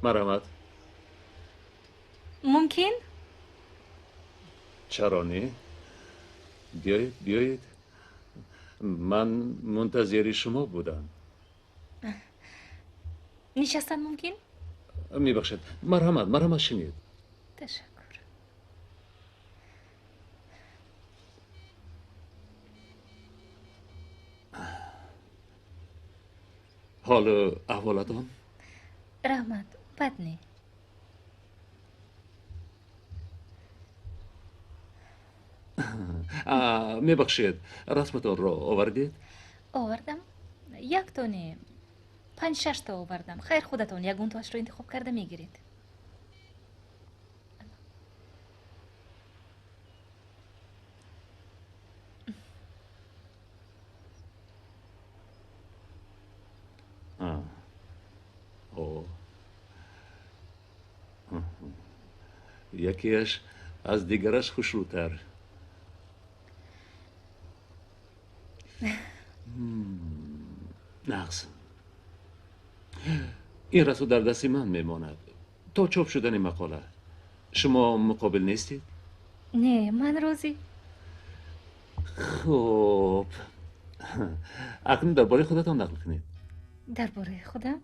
Марҳамат. Мумкин? Чаро не? Биёед, биёед. Ман мунтазири шумо будам. Нишастан мумкин? Мебахшед. Марҳамат, марҳамат, шинед. Ташаккур. Ҳолу аҳволатон? Раҳмат, бад не. Мебахшед, расматонро овардед? Овардам. Якто не, 5-6 та овардам. Хайр, худатон ягонтоашро интихоб карда мегиред. Якеаш аз дигараш хушрӯтар. Нағз. Ин расо дар дасти ман мемонад то чоп шудани мақола. Шумо муқобил нестед? Не, ман розӣ. Хуб, акнун дар бораи худатон нақл кунед. Дар бораи худам?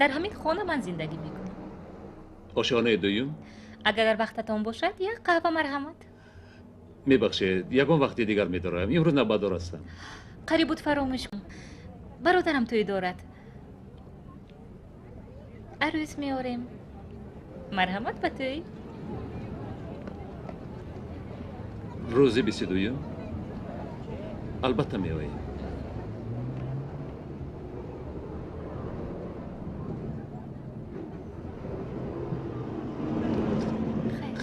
Дар ҳамин хона ман зиндагӣ мекунам. Ошёнаи дуюм? Агар вақтатон бошад, як қаҳва марҳамат. Мебахшед, ягон вақти дигар медорам. Имрӯз навбатдор ҳастам. Қариб буд фаромӯш. Бародарам тӯй дорад. Арӯз меорем. Марҳамат ба тӯй. Рӯзи 22-юм? Албатта меоем.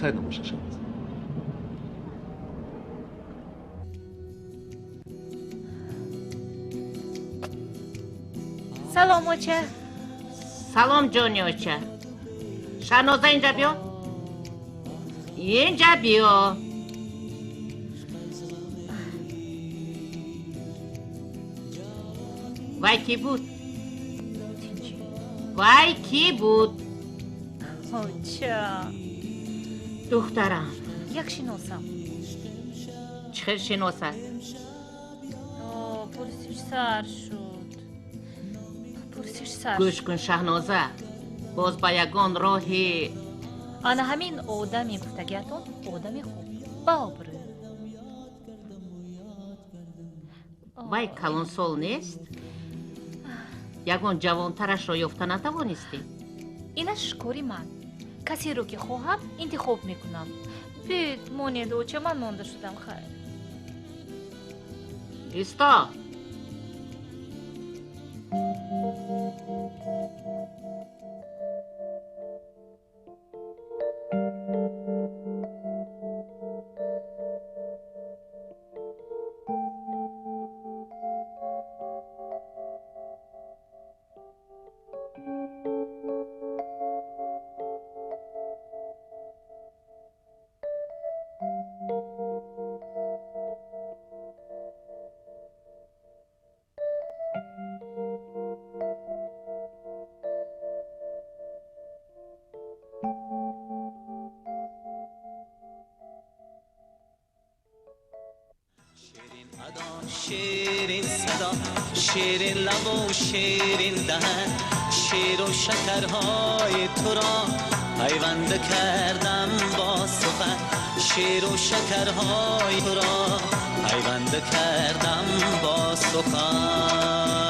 Хайр набошад, Шаҳноз. Салом, оча. Салом, ҷони оча. Шаҳноза, инҷа биё, инҷа биё. Вай кӣ буд? Вай кӣ буд? Оча. Духтарам. Як шиносам. Чӣ хел шиносат? Пурсиш сар шуд. Пурсиш сар. Гӯш кун, Шаҳноза, боз ба ягон роҳи Ана ҳамин одами гуфтагиатон одами хуб, ба обрӯ. Вай калонсол нест? Ягон ҷавонтарашро ёфта натавонистӣ? Инаш кори ман. Касеро ки хоҳам, интихоб мекунам. Бед, монед, оча, ман монда шудам, хайр. Исто. Ширин садо, ширин лабу ширин даҳан, шеру шакарҳои туро пайванд кардам бо сухан, шеру шакарҳои туро пайванд кардам бо сухан.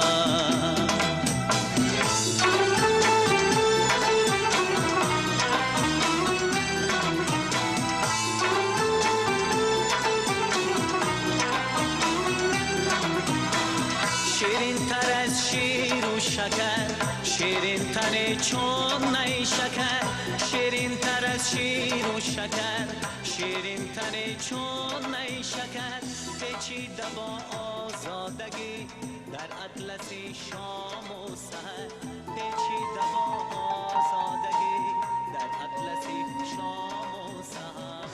Ширинтар аз ширу шакар, ширинтар чун найшакар, ширинтар аз ширу шакар, ширинтар чун найшакар, печида бо озодагӣ дар атласи шому саҳар, печида бо озодагӣ дар атласи шому саҳар.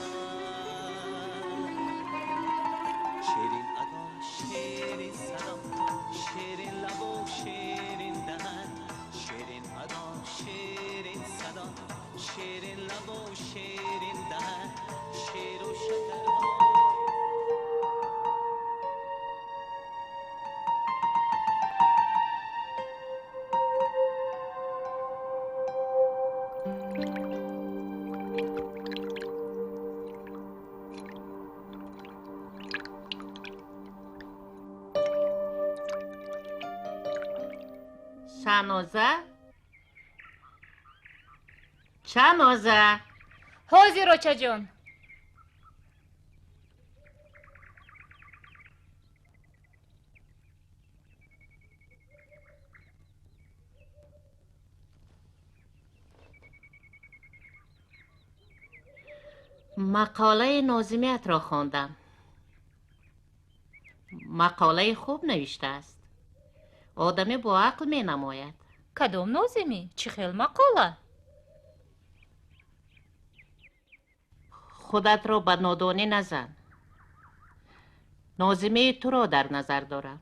Ширин адо, ширин садо, ширин лабу ширин даҳан, ширин адо, ширин садо, ширин лабу ширин даҳан, шеру шакар. Шаноза? Шаноза? Ҳозир, очаҷон. Мақолаи нозимиятро хондам. Мақолаи хуб навиштааст. Одаме бо ақл менамояд. Кадом нозимӣ? Чӣ хел мақола? Худатро ба нодонӣ назан. Нозимии туро дар назар дорам.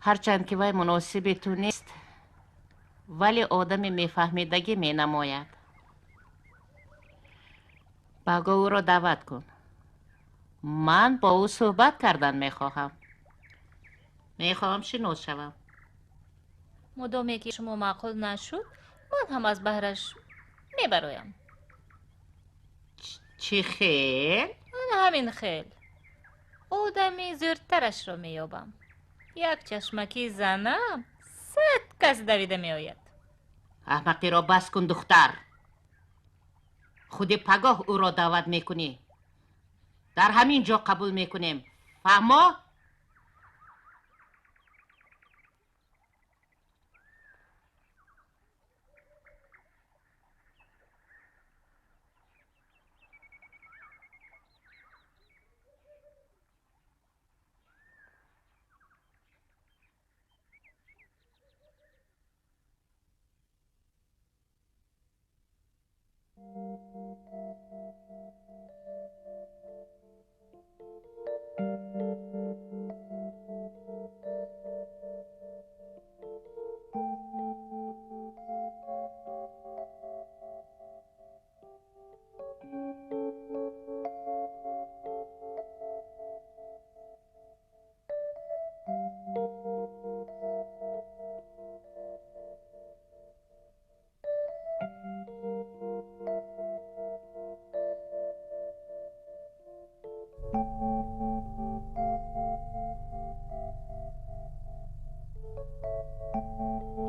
Ҳарчанд ки вай муносиби ту нест, вале одами мефаҳмидагӣ менамояд. Баго ӯро даъват кун. Ман бо ӯ суҳбат кардан мехоҳам. Мехоҳам шинос шавам. Мудоме ки шумо маъқул нашуд, ман ҳам аз баҳраш мебароям. Чӣ хел? Ана ҳамин хел. Одами зӯртарашро меёбам. Як чашмаки занам 100 кас давида меояд. Аҳмақиро бас кун, духтар. Худи пагоҳ ӯро даъват мекунӣ. Дар ҳамин ҷо қабул мекунем. Фаҳмо?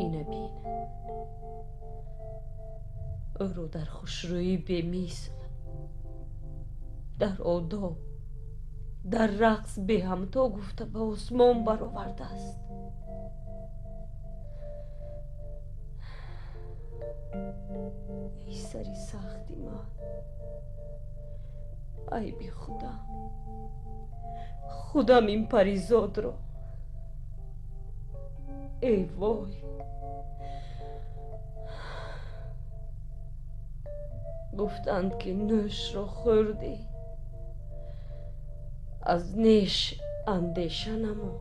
Ина бин. Ӯро дар хушрӯӣ бемисл, дар одоб, дар рақс беҳамто гуфта ба осмон баровардааст. Эй сари сахти ман, айби худам, худам ин паризодро. Эй вой, гуфтанд ки нӯшро хӯрдӣ, аз неш андеша намо.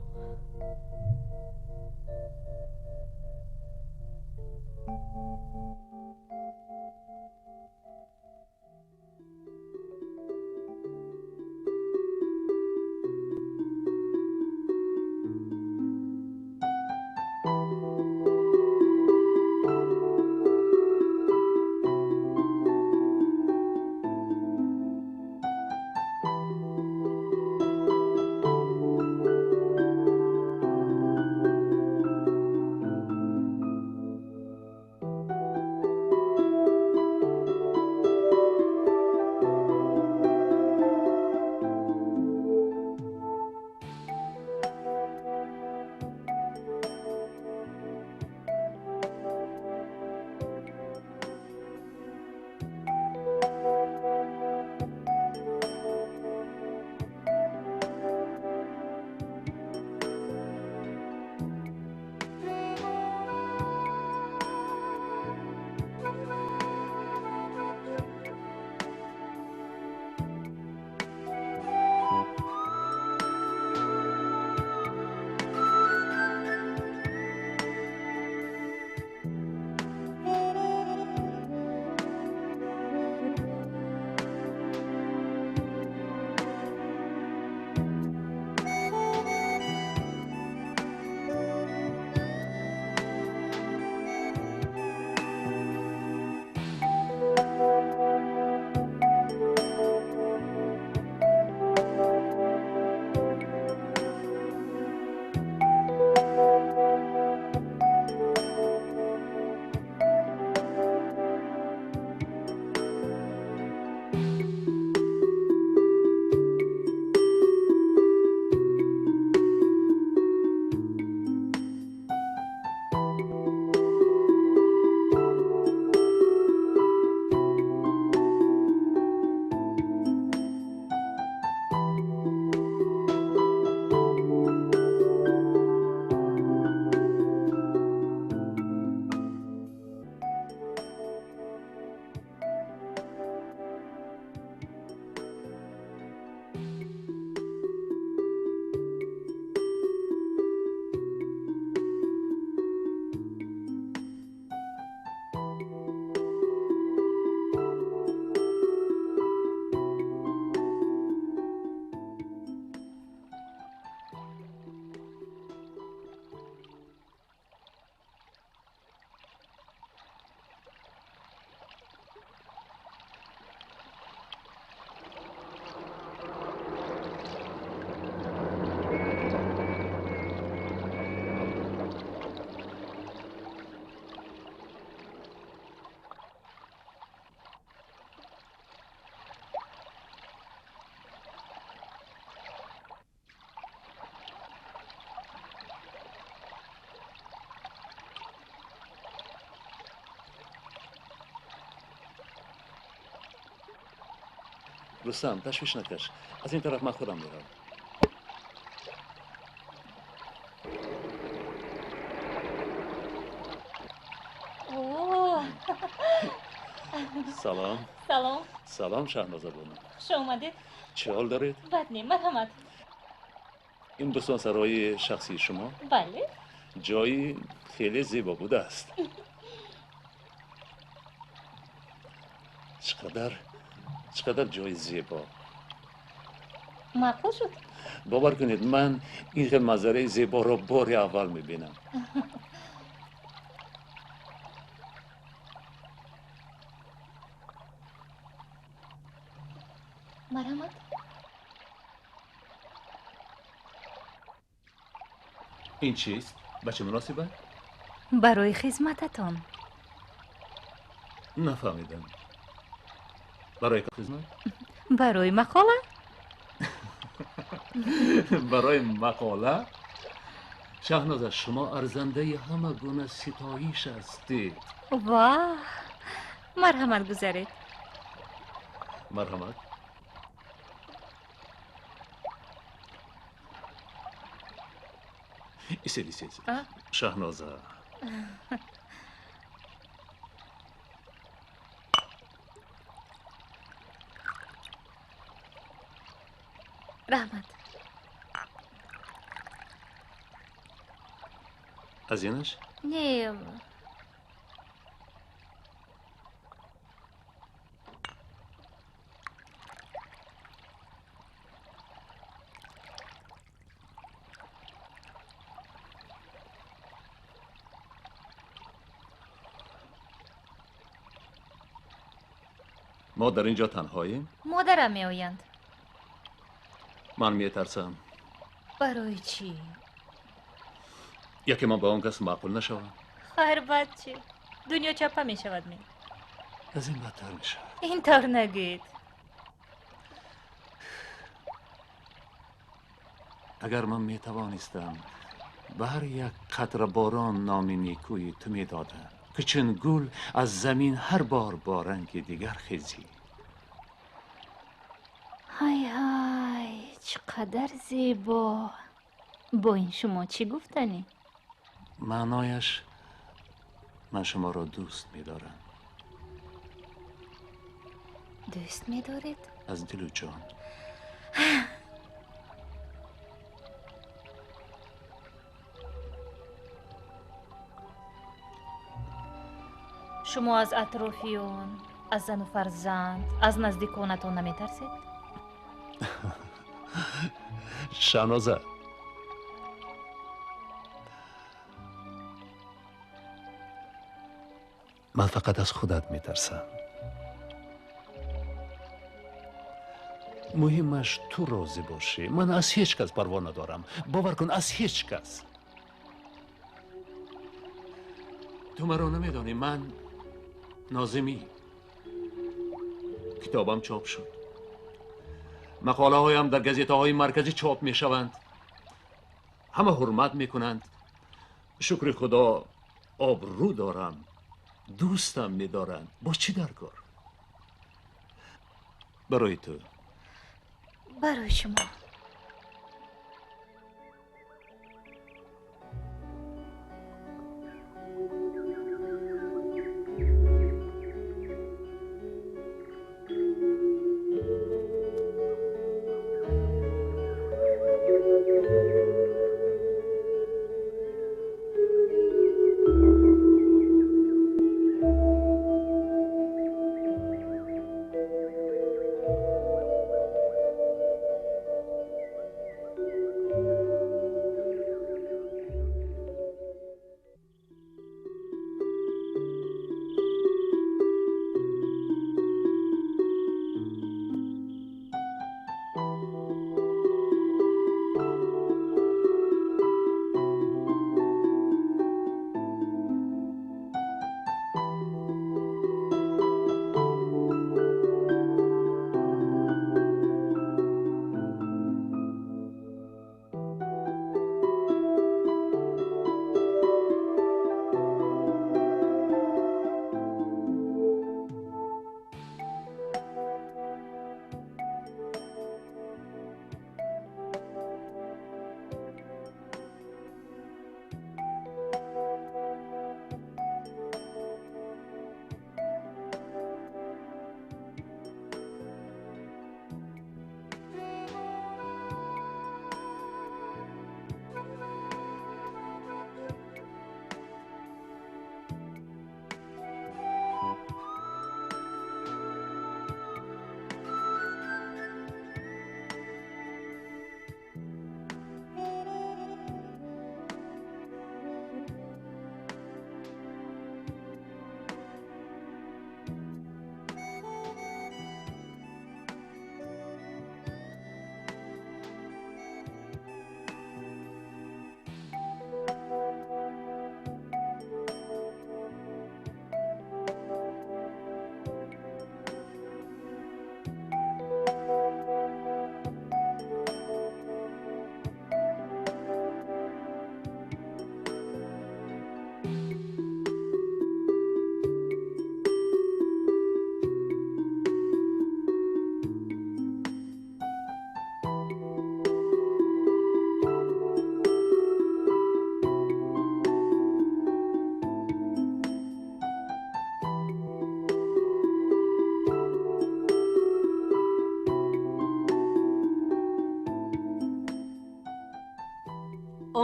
Рустам, ташвиш накаш. Аз ин тараф ман худам меравам. Салом. Салом. Салом, Шаҳноза бону. Хуш омадед. Чӣ ҳол доред? Бад не, марҳамат. Ин бӯстонсарои шахсии шумо? Бале. Ҷои хеле зебо будааст. Чӣ қадар ҷои зебо. Маъқул шуд? Бовар кунед, ман ин хел манзараи зеборо бори аввал мебинам. Марҳамат. Ин чист? Ба чӣ муносибат? Барои хизмататон. Нафаҳмидам. Барои хизмат? Барои мақола. Барои мақола? Шаҳноза, шумо арзандаи ҳама гуна ситоиш ҳастед. Ваҳ! Марҳамат, гузаред. Марҳамат. Исед, исед. Шаҳноза. Раҳмат. Аз инаш? Не. Мо дар ин ҷо танҳоем? Модарам меоянд. Ман метарсам. Барои чӣ? Яке ман ба он кас маъқул нашавам. Хайр, баъд чӣ? Дунё чапа мешавад ме? Аз ин бадтар мешавад. Ин тавр нагӯед. Агар ман метавонистам, ба ҳар як қатра борон номи некӯи ту медодам, ки чун гул аз замин ҳар бор бо ранги дигар хезӣ. Ҳай ҳай, чӣ қадар зебо! Бо ин шумо чӣ гуфтанӣ? Маънояш ман шуморо дӯст медорам. Дӯст медоред? Аз дилу ҷон. Шумо аз атрофиён, аз зану фарзанд, аз наздиконатон наметарсед? Шаҳноза, ман фақат аз худат метарсам. Муҳимаш ту розӣ бошӣ. Ман аз ҳеҷ кас парво надорам. Бовар кун, аз ҳеҷ кас. Ту маро намедонӣ, ман нозимӣ. Китобам чоп шуд. Мақолаҳоям дар газетаҳои марказӣ чоп мешаванд. Ҳама ҳурмат мекунанд. Шукри Худо, обрӯ дорам. Дӯстам медоранд. Боз чӣ дар кор? Барои ту. Барои шумо.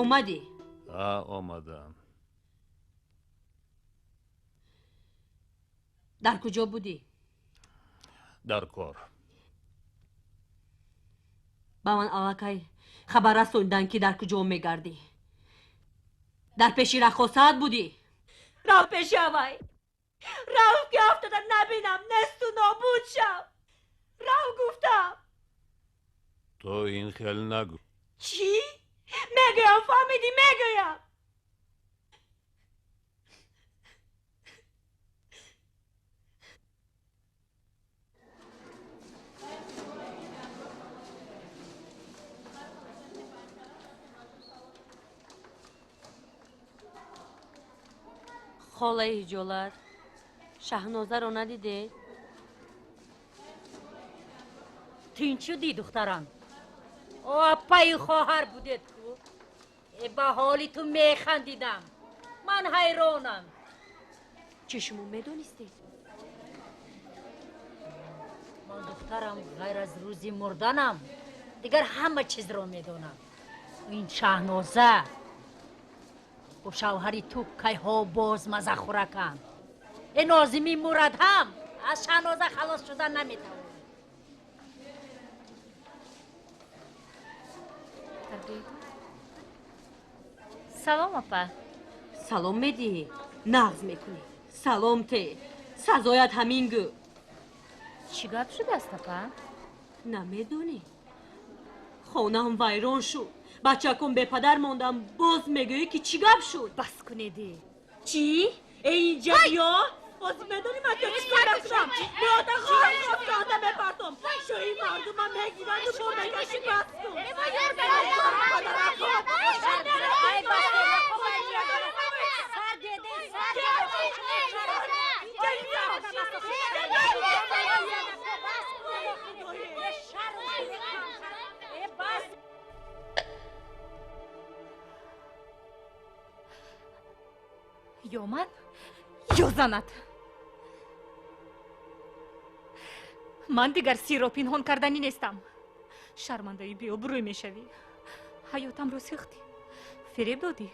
Омадӣ? Омадам. Дар куҷо будӣ? Дар кор. Ба ман аллакай хабар расонданд, ки дар куҷо мегардӣ. Дар пеши раққосаат будӣ? Рав пеши авай. Рав, ки афтода набинам, несту нобуд шав. Рав, гуфтам. Ту ин хел нагӯ. Чӣ? Мегӯям, фаҳмидӣ, мегӯям. Холаи ҳиҷолат, Шаҳнозаро надидед? Тинч шудӣ, духтарам? Апаи хоҳар будед ку? Ба ҳоли ту механдидам. Ман ҳайронам. Чӣ, шумо медонистед? Ман, духтарам, ғайр аз рӯзи мурданам дигар ҳама чизро медонам. Ин Шаҳноза бо шавҳари ту кайҳо боз мазахӯраканд. Э, Нозими Мурад ҳам аз Шаҳноза халос шуда наметавонад. Салом, апа. Салом медиҳӣ, нағз мекунӣ. Салом те, сазоят ҳамин гӯ. Чӣ гап шудааст, апа? Намедонӣ? Хонаам вайрон шуд, бачакон бепадар мондам, боз мегӯӣ, ки чӣ гап шуд? Бас кунеди. Чӣ? Э, инҷа биё. Ҳозир медонӣ ман то чӣ кор мекунам? Биёда, хоҳар, мепартом. Шоҳи мардума мегиранду бо мекаши. Бас кун. Ё ман, ё занат. Ман дигар сирро пинҳон карданӣ нестам. Шармандаи беобрӯй мешавӣ. Ҳаётамро сӯхтӣ, фиреб додӣ.